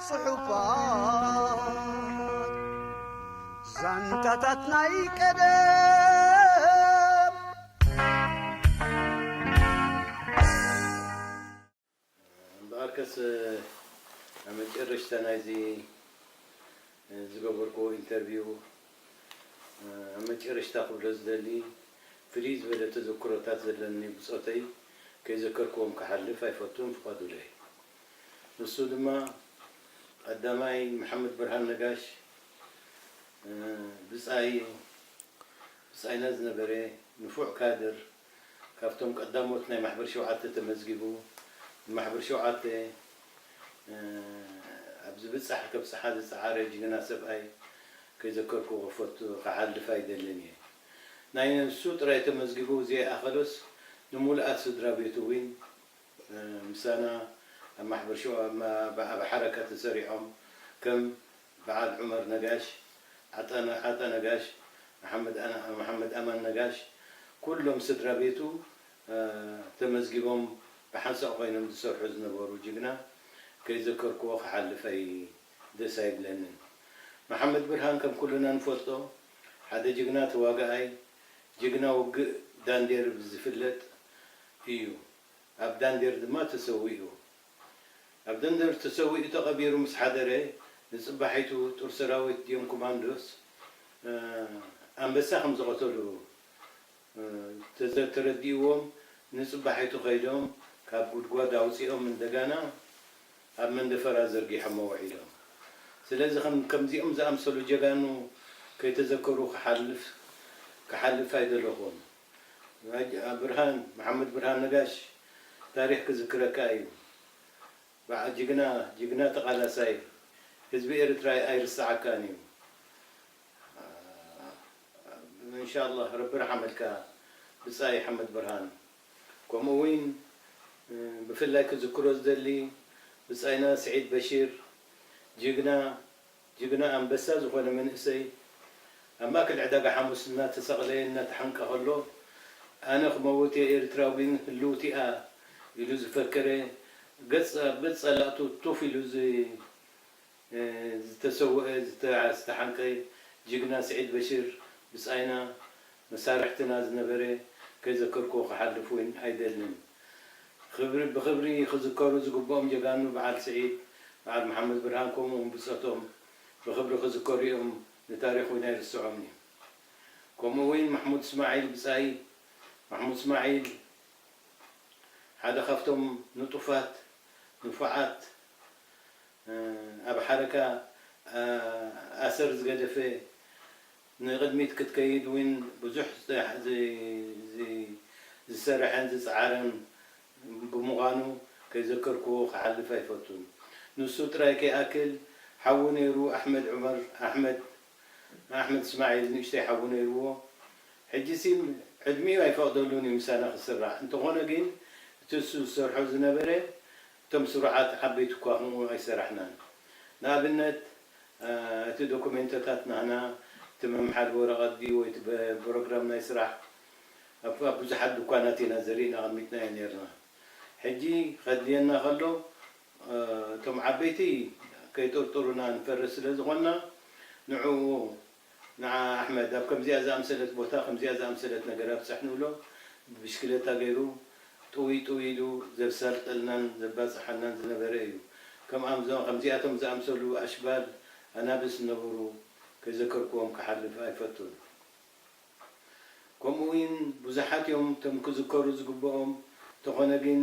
ጽሑፋት ዛንታታት ናይ ቀደም። እምበኣርከስ፣ ኣብ መጨረሽታ ናይዚ ዝገበርክዎ ኢንተርቪው፣ ኣብ መጨረሽታ ክብሎ ዝደሊ፣ ፍልይ ዝበለ ተዘክሮታት ዘለኒ ብጾተይ ከይዘከርክዎም ክሓልፍ ኣይፈቱን፣ ፍቐዱለይ። ንሱ ድማ ቀዳማይ መሓመድ ብርሃን ነጋሽ፣ ብጻይ፣ ብጻይና ዝነበረ ንፉዕ ካድር፣ ካብቶም ቀዳሞት ናይ ማሕበር ሸውዓተ ተመዝጊቡ፣ ንማሕበር ሸውዓተ፣ እ፣ ኣብ ዝብጻሕ ከብጽሓ ዝጸዓረ ጅግና ሰብኣይ ከይዘከርኩ ክፈቱ ክሓልፍ ኣይደልን እየ። ናይ ነብሱ ጥራይ ተመዝጊቡ ዘይኣኸሎስ፣ ንምሉኣት ስድራ ቤቱ እውን፣ እ፣ ምሳና ኣብ ማሕበር ሸው-፣ ኣብ ማ-፣ ኣብ ሓረካ ተሰሪዖም ከም በዓል ዑመር ነጋሽ፣ ዓጣ ነ-፣ ዓጣ ነጋሽ፣ መሓመድ ኣና-፣ መሓመድ ኣማን ነጋሽ፣ ኩሎም ስድራ ቤቱ፣ እ፣ ተመዝጊቦም ብሓንሳእ ኮይኖም ዝሰርሑ ዝነበሩ ጅግና ከይዘከርክዎ ክሓልፍ ኣይ-፣ ደስ ኣይብለንን። መሓመድ ብርሃን ከም ኩልና ንፈልጦ ሓደ ጅግና ተዋጋኣይ፣ ጅግና ውግእ ዳንዴር ብዝፍለጥ እዩ። ኣብ ዳንዴር ድማ ተሰዊኡ። ኣብ ዳንዴር ተሰዊኡ ተቐቢሩ ምስ ሓደረ፣ ንጽባሒቱ ጡር ሰራዊት ድዮም ኮማንዶስ፣ እ፣ ኣንበሳ ከም ዝቐተሉ፣ እ፣ ተዘ-፣ ተረዲእዎም፣ ንጽባሒቱ ከይዶም ካብ ጉድጓድ ኣውጺኦም እንደገና ኣብ መንደፈራ ዘርጊሖሞ ውዒሎም። ስለዚ ከም-፣ ከምዚኦም ዝኣምሰሉ ጀጋኑ ከይተዘከሩ ክሓልፍ፣ ክሓልፍ ኣይደለኹን። ብርሃን፣ መሓመድ ብርሃን ነጋሽ ታሪኽ ክዝክረካ እዩ። በዓ-፣ ጅግና፣ ጅግና ተቓላሳይ ህዝቢ ኤርትራ ኣይርስዓካን እዩ። እንሻላህ ረቢ ርሓመልካ ብጻይ ሓመድ ብርሃን። ከምኡ እውን ብፍላይ ክዝክሮ ዝደሊ ብጻይና ስዒድ በሺር፣ ጅግና፣ ጅግና ኣንበሳ ዝኾነ መንእሰይ፣ ኣብ ማእከል ዕዳጋ ሓሙስ እናተሰቕለ እናተሓንቀ ከሎ፣ ኣነ ክመውት እየ፣ ኤርትራዊ ግን ህልውቲ እያ ኢሉ ዝፈከረ፣ ገጽ፣ ኣብ ገጽ ጸላእቱ ቱፍ ኢሉ ዝ-፣ እ፣ ዝተሰወአ፣ ዝተ-፣ ዝተሓንቀ ጅግና ስዒድ በሽር ብጻይና፣ መሳርሕትና ዝነበረ፣ ከይዘከርክዎ ክሓልፍ እውን ኣይደልን። ክብሪ፣ ብኽብሪ ክዝከሩ ዝግብኦም ጀጋኑ በዓል ስዒድ፣ በዓል መሓመድ ብርሃን፣ ከምኡ እውን ብጾቶም ብኽብሪ ክዝከሩ እዮም። ንታሪኽ እውን ኣይርስዖምን እዩ። ከምኡ እውን ማሕሙድ እስማዒል ብጻይ፣ ማሕሙድ እስማዒል ሓደ ካብቶም ንጡፋት፣ ንፉዓት፣ እ፣ ኣብ ሓረካ፣ እ፣ ኣሰር ዝገደፈ፣ ንቕድሚት ክትከይድ እውን ብዙሕ ዝ-፣ ዝ-፣ ዝ-፣ ዝሰርሐን ዝጸዓረን ብምዃኑ ከይዘከርክዎ ክሓልፍ ኣይፈቱን። ንሱ ጥራይ ከይኣክል ሓዉ ነይሩ፣ ኣሕመድ ዑመር፣ ኣሕመድ፣ ኣሕመድ እስማዒል ንእሽተይ ሓዉ ነይርዎ። ሕጂ ሲ ዕድሚኡ ኣይፈቕደሉን እዩ ምሳና ክስራሕ። እንተኾነ ግን እቲ እሱ ዝሰርሖ ዝነበረ እቶም ስሩዓት ዓበይቲ እኳ ከምኡ ኣይሰራሕናን። ንኣብነት፣ እ፣ እቲ ዶኩሜንቶታት ናህና፣ እቲ መምሓል ወረቐት ድዩ ወይ እቲ በ-፣ ፕሮግራም ናይ ስራሕ ኣብ፣ ኣብ ብዙሓት ድኳናት ኢና ዘሪእና ኣቐሚጥናዮ ነይርና። ሕጂ ከድልየና ከሎ፣ እ፣ እቶም ዓበይቲ ከይጥርጥሩና ንፈርህ ስለ ዝኾንና፣ ንዕኡ ንዓ ኣሕመድ፣ ኣብ ከምዚኣ ዝኣምሰለት ቦታ፣ ከምዚኣ ዝኣምሰለት ነገር ኣብጽሕ ንብሎ፣ ብብሽክለታ ገይሩ ጥውይ ጥውይ ኢሉ ዘሳልጠልናን ዘባጽሓናን ዝነበረ እዩ። ከም ኣምዞ-፣ ከምዚኣቶም ዝኣምሰሉ ኣሽባል ኣናብስ ዝነበሩ፣ ከይዘከርክዎም ክሓልፍ ኣይፈቱን። ከምኡ እውን ብዙሓት እዮም እቶም ክዝከሩ ዝግብኦም፣ እንተኾነ ግን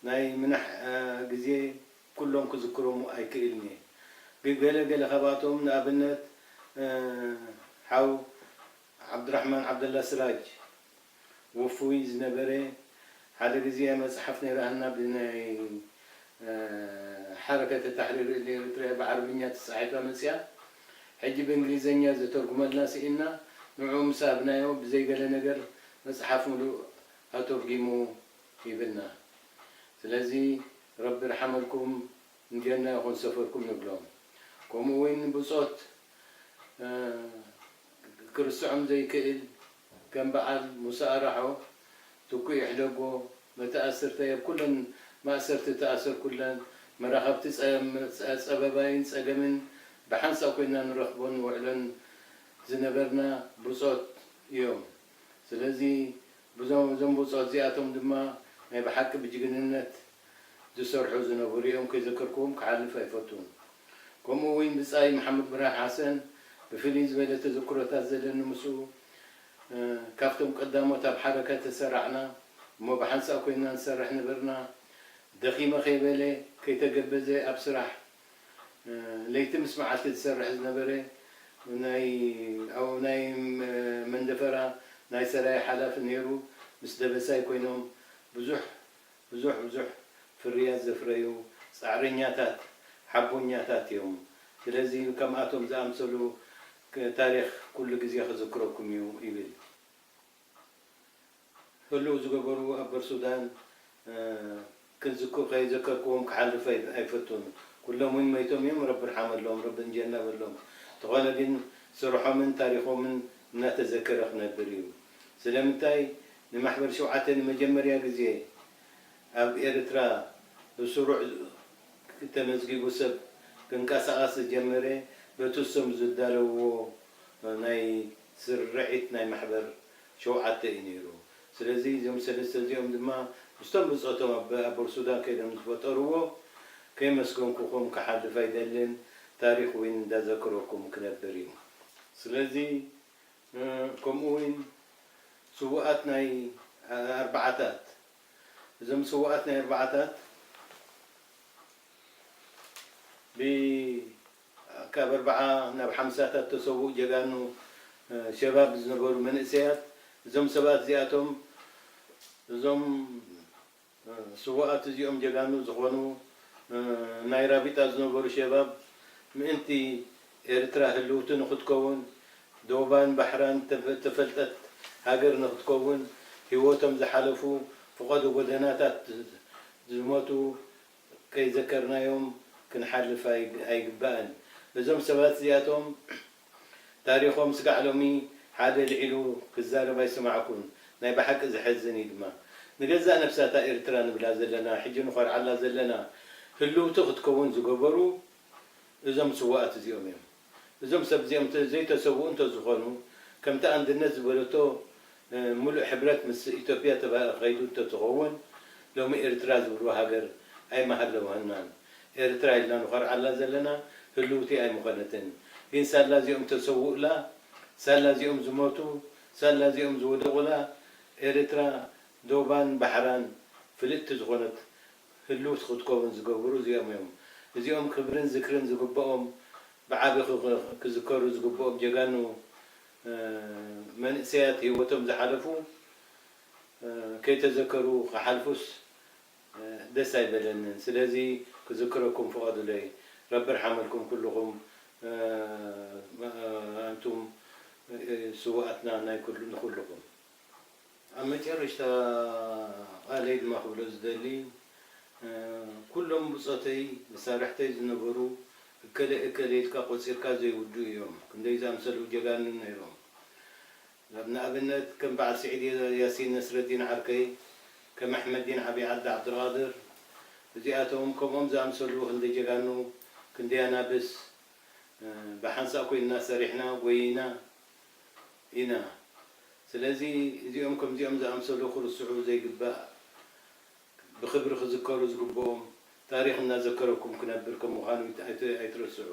ናይ ምናሕ፣ እ፣ ግዜ ኩሎም ክዝክሮም ኣይክእልን እየ። ግ-፣ ገለ ገለ ካብኣቶም ንኣብነት፣ እ፣ ሓው ዓብዱራሕማን ዓብደላ ስራጅ ውፉይ ዝነበረ፣ ሓደ ግዜ መጽሓፍ ነይራትና ብናይ፣ እ፣ ሓረከተ ታሕሪር ኤርትራ ብዓረብኛ ተጻሒፋ መጽያ፣ ሕጂ ብእንግሊዘኛ ዘተርጉመልና ስኢንና፣ ንዕኡ ምስ ሃብናዮ ብዘይ ገለ ነገር መጽሓፍ ምሉእ ኣተርጒሙ ሂብና። ስለዚ ረቢ ርሓመልኩም፣ እንጀና ይኹን ሰፈርኩም ንብሎም። ከምኡ እውን ብጾት፣ እ፣ ክርስዖም ዘይክእል ከም በዓል ሙሳ ኣራሖ፣ ትኩእ ይሕደጎ፣ መተኣስርተይ ኣብ ኩለን ማእሰርቲ ተኣሰርኩለን፣ መራኸብቲ ጸ-፣ ጸ-፣ ጸበባይን ጸገምን ብሓንሳእ ኮይና ንረኽቦን ንውዕሎን ዝነበርና ብጾት እዮም። ስለዚ ብዞም፣ እዞም ብጾት እዚኣቶም ድማ ናይ ብሓቂ ብጅግንነት ዝሰርሑ ዝነበሩ እዮም። ከይዘከርክዎም ክሓልፍ ኣይፈቱን። ከምኡ እውን ብጻይ መሓመድ ብርሃን ሓሰን ብፍልይ ዝበለ ተዘክሮታት ዘለኒ ምስኡ፣ እ፣ ካብቶም ቀዳሞት ኣብ ሓረካ ተሰራዕና እሞ ብሓንሳእ ኮይንና ንሰርሕ ነበርና። ደኺመ ከይበለ ከይተገበዘ ኣብ ስራሕ፣ እ፣ ለይቲ ምስ መዓልቲ ዝሰርሕ ዝነበረ ናይ፣ ኣብኡ ናይ መ-፣ መንደፈራ ናይ ሰራየ ሓላፊ ነይሩ። ምስ ደበሳይ ኮይኖም ብዙሕ፣ ብዙሕ፣ ብዙሕ ፍርያት ዘፍረዩ ጻዕረኛታት፣ ሓቦኛታት እዮም። ስለዚ ከምኣቶም ዝኣምሰሉ ክ-፣ ታሪኽ ኩሉ ግዜ ክዝክረኩም እዩ ይብል። ህሉው ዝገበሩ ኣብ በርሱዳን፣ እ፣ ክንዝኩ-፣ ከይዘከርክዎም ክሓልፍ ኣይ-፣ ኣይፈቱን። ኩሎም እውን መይቶም እዮም፣ ረቢ ርሓመሎም፣ ረቢ እንጀና በሎም። እንተኾነ ግን ስርሖምን ታሪኾምን እናተዘከረ ክነብር እዩ። ስለምንታይ ንማሕበር ሸውዓተ ንመጀመርያ ግዜ ኣብ ኤርትራ ብስሩዕ ተመዝጊቡ ሰብ ክንቀሳቐስ ዝጀመረ በቲ እሶም ዝዳለውዎ ናይ ስርዒት ናይ ማሕበር ሸውዓተ እዩ ነይሩ። ስለዚ እዞም ሰለስተ እዚኦም ድማ ምስቶም ብጾቶም ኣብ፣ ኣብ ሱዳን ከይዶም ዝፈጠርዎ ከየመስገንኩኹም ክሓልፍ ኣይደልን። ታሪኽ እውን እንዳዘከረኩም ክነብር እዩ። ስለዚ፣ እ፣ ከምኡ እውን ስውኣት ናይ፣ እ፣ ኣርባዓታት፣ እዞም ስውኣት ናይ ኣርባዓታት ብ-፣ ካብ ኣርባዓ ናብ ሓምሳታት ተሰውኡ ጀጋኑ፣ እ፣ ሸባብ ዝነበሩ መንእሰያት፣ እዞም ሰባት እዚኣቶም፣ እዞም፣ እ፣ ስውኣት እዚኦም ጀጋኑ ዝኾኑ፣ እ፣ ናይ ራቢጣ ዝነበሩ ሸባብ ምእንቲ ኤርትራ ህልውቲ ንኽትከውን፣ ዶባን ባሕራን ተፈ-፣ ተፈልጠት ሃገር ንኽትከውን ህይወቶም ዝሓለፉ፣ ፈቐዶ ጎደናታት ዝሞቱ፣ ከይዘከርናዮም ክንሓልፍ ኣይ-፣ ኣይግባእን። እዞም ሰባት እዚኣቶም ታሪኾም ስጋዕ ሎሚ ሓደ ልዒሉ ክዛረብ ኣይሰማዕኩን። ናይ ብሓቂ ዘሐዝን እዩ ድማ። ንገዛእ ነብሳታ ኤርትራ ንብላ ዘለና፣ ሕጂ ንኾርዓላ ዘለና ህልውቲ ክትከውን ዝገበሩ እዞም ስውኣት እዚኦም እዮም። እዞም ሰብ እዚኦም እንተ ዘይተሰውኡ እንተዝኾኑ፣ ከምቲ ኣንድነት ዝበለቶ፣ እ፣ ምሉእ ሕብረት ምስ ኢትዮጵያ ተባ-፣ ከይዱ እንተዝኸውን፣ ሎሚ ኤርትራ ዝብልዋ ሃገር ኣይምሃለወናን። ኤርትራ ኢልና ንኾርዓላ ዘለና ህልውቲ ኣይምኾነትን። ግን ሳላ እዚኦም ተሰውኡላ፣ ሳላ እዚኦም ዝሞቱ፣ ሳላ እዚኦም ዝወደቑላ፣ ኤርትራ ዶባን ባሕራን ፍልጥቲ ዝኾነት ህልውቲ ክትከውን ዝገብሩ እዚኦም እዮም። እዚኦም ክብርን ዝክርን ዝግብኦም፣ ብዓቢ ክ-፣ ክዝከሩ ዝግብኦም ጀጋኑ፣ እ፣ መንእሰያት ህይወቶም ዝሓለፉ፣ እ፣ ከይተዘከሩ ክሓልፉስ፣ እ፣ ደስ ኣይበለንን። ስለዚ ክዝክረኩም ፍቐዱለይ። ረቢ ርሓመልኩም ኩልኹም፣ እ፣ ኣንቱም፣ እ፣ ስውኣትና ናይ ኩሉ፣ ንኩልኹም። ኣብ መጨረሽታ ቃለይ ድማ ክብሎ ዝደሊ፣ እ፣ ኩሎም ብጾተይ፣ መሳርሕተይ ዝነበሩ እከለ እከለ ኢልካ ቆጺርካ ዘይውድኡ እዮም። ክንደይ ዝኣምሰሉ ጀጋኑ ነይሮም። ንኣብነት ከም በዓል ስዒድ ያሲን ነስረዲን ዓርከይ፣ ከም ኣሕመዲን ዓቢ ዓዲ ዓብዱልቃድር፣ እዚኣቶም ከምኦም ዝኣምሰሉ ክንደይ ጀጋኑ፣ ክንደይ ኣናብስ፣ እ፣ ብሓንሳእ ኮይንና ሰሪሕና፣ ጎይና ኢና። ስለዚ እዚኦም ከምዚኦም ዝኣምሰሉ ክርስዑ ዘይግባእ፣ ብኽብሪ ክዝከሩ ዝግብኦም፣ ታሪኽ እናዘከረኩም ክነብር ከም ምዃኑ ኣይት-፣ ኣይት-፣ ኣይትረስዑ።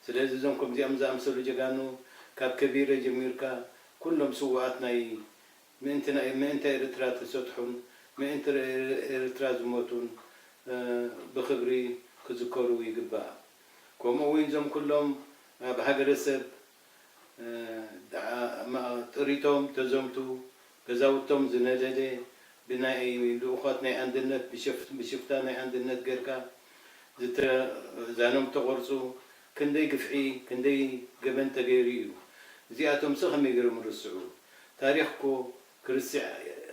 ስለዚ እዞም ከምዚኦም ዝኣምሰሉ ጀጋኑ፣ ካብ ከቢረ ጀሚርካ፣ ኩሎም ስውኣት ናይ ምእንቲ ናይ፣ ምእንቲ ኤርትራ ተሰጥሑን ምእንቲ ኤርትራ ዝሞቱን፣ እ፣ ብኽብሪ ክዝከሩ ይግባእ። ከምኡ እውን እዞም ኩሎም ኣብ ሃገረሰብ፣ እ፣ ደኣ-፣ ማ-፣ ጥሪቶም ተዘምቱ፣ ገዛውቶም ዝነደደ፣ ብናይ ልኡኻት ናይ ኣንድነት፣ ብሽፍ-፣ ብሽፍታ ናይ ኣንድነት ጌርካ ዝተ-፣ ዛኖም ተቖርጹ፣ ክንደይ ግፍዒ፣ ክንደይ ገበን ተገይሩ እዩ። እዚኣቶምሲ ከመይ ገይሮም ይርስዑ? ታሪኽ እኮ ክርስዕ-፣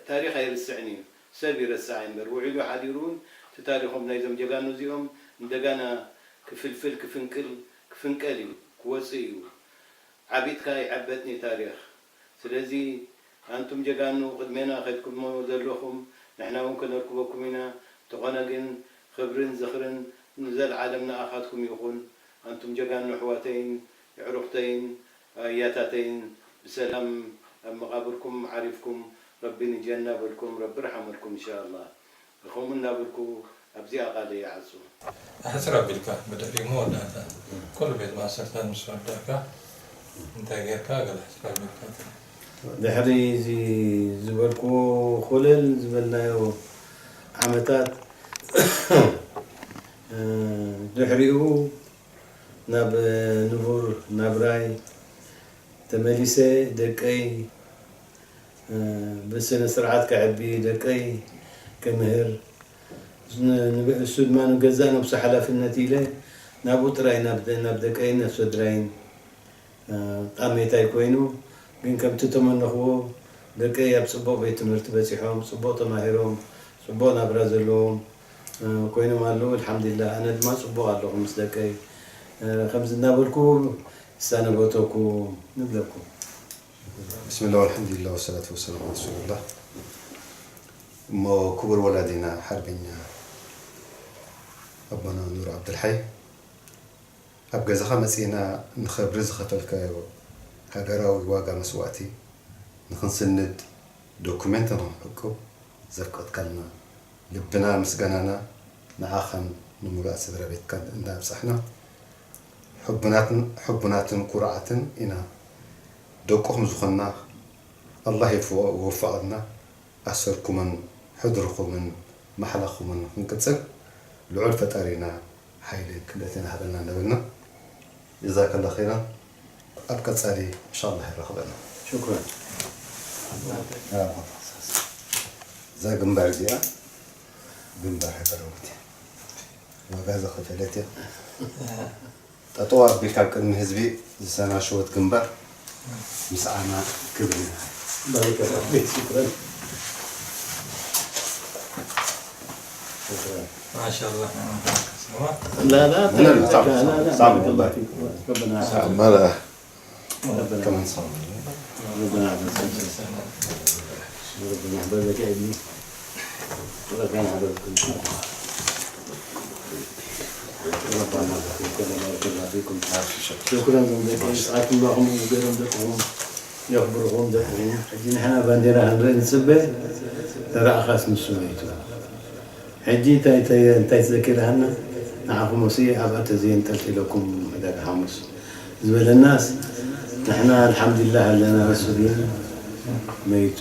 ታሪኽ ኣይርስዕን እዩ። ሰብ ይረስዓ እምበር፣ ውዒሉ ሓዲሩ እውን እቲ ታሪኾም ናይዞም ጀጋኑ እዚኦም እንደገና ክፍልፍል፣ ክፍንቅል፣ ክፍንቀል እዩ፣ ክወጽእ እዩ። ዓቢጥካ ይዕበጥን እዩ ታሪኽ። ስለዚ ኣንቱም ጀጋኑ ቅድሜና ከድኩሞ ዘለኹም ንሕና እውን ከነርክበኩም ኢና። እንተኾነ ግን ክብርን ዝኽርን ንዘለዓለም ንኣኻትኩም ይኹን። ኣንቱም ጀጋኑ ኣሕዋተይን የዕሩኽተይን ኣያታተይን ብሰላም ኣብ መቓብርኩም ዓሪፍኩም ረቢ ንጀና በልኩም ረቢ ርሓመልኩም እንሻኣላህ። ከምኡ እናበልኩ ኣብዚኣ ቃለይ ይዓጹ። ኣሕጽር ኣቢልካ ብድሕሪኡ መወዳእታ ኩሉ ቤት ማእሰርታት ምስ ረዳእካ እንታይ ጌርካ ገለ ኣሕጽር ኣቢልካ ትብል። ድሕሪ እዚ ዝበልክዎ ኮለል ዝበልናዮ ዓመታት ድሕሪኡ ናብ ንቡር ናብራይ ተመሊሰ ደቀይ ብስነ ስርዓት ከዕቢ ደቀይ ከምህር እሱ ድማ ንገዛእ ነብሱ ሓላፍነት ኢለ ናብኡ ጥራይ ናብ ደቀይን ናብ ስድራይን ጣሜታይ ኮይኑ ግን ከምቲ ተመነኽዎ ደቀይ ኣብ ጽቡቕ ቤት ትምህርቲ በጺሖም ጽቡቕ ተማሂሮም ጽቡቕ ናብራ ዘለዎም ኮይኖም ኣለዉ ኣልሓምዱሊላህ ኣነ ድማ ጽቡቕ ኣለኹ ምስ ደቀይ ከምዚ እናበልኩ ይሳነበተኩም ንብለኩም ብስምላህ ወልሓምዱሊላህ ወሰላቱ ወሰላም ረሱሉላህ እሞ ክቡር ወላዲና ሓርበኛ ኣቦና ኑር ዓብዱልሓይ ኣብ ገዛኻ መጺእና ንኸብሪ ዝኸፈልካዮ ሃገራዊ ዋጋ መስዋእቲ ንኽንስንድ ዶኩመንት ንኽንሕቁብ ዘፍቀድካልና ልብና ምስጋናና ንዓኻን ንምሉኣት ስድራ ቤትካን እንዳኣብጻሕና ሕቡናትን ሕቡናትን ኩሩዓትን ኢና ደቁኹም ዝኾንና ኣላህ ይወፈቐና ኣሰርኩምን ሕድርኹምን ማሕላኹምን ክንቅጽል ልዑል ፈጣሪና ሓይልን ክእለትን ይሃበና እንዳበልና ጀዛከላ ኸይራን ኣብ ቀጻሊ እንሻላ ይራኸበና ሽኩራን እዛ ግንባር እዚኣ ግንባር ሃገራዊት እያ ዋጋ ዝኸፈለት እያ ጠጠው ኣቢልካ ኣብ ቅድሚ ህዝቢ ዝተናሸወት ግንባር ምስዓማ ክብሪ ይሃብ። ባረከላህ ፊክ ሽኩረን ማሻአላህ لا لا لا، لا، صعب، صعب، صعب والله. ربنا كمان صعب. ربنا يحفظك ربنا يحفظك يا ابني ربنا يحفظك ان شاء الله ربنا يحفظك بارك الله فيكم شكرا لكم يسعدكم الله ويجزاكم دقهم يخبرهم دقهم حجي نحن بانديرا هنري نسبه ترى اخاس مسويته ሕጂ እንታይ እንታይ እንታይ ትዘኪርሃና ንዓኹም ሲ ኣብኣ ተዘየንጠልጢለኩም ዕዳጋ ሓሙስ ዝበለናስ ንሕና ኣልሓምዱሊላህ ኣለና እሱ ግን መይቱ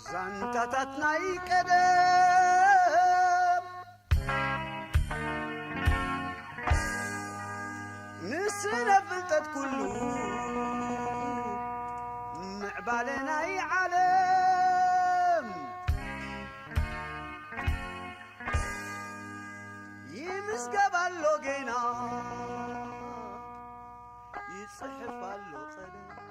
ዛንታታት ናይ ቀደም ንስነ ፍልጠት ኩሉ ምዕባለ ናይ ዓለም ይምዝገብ ኣሎ ጌና ይጽሕፍ ኣሎ ቀለም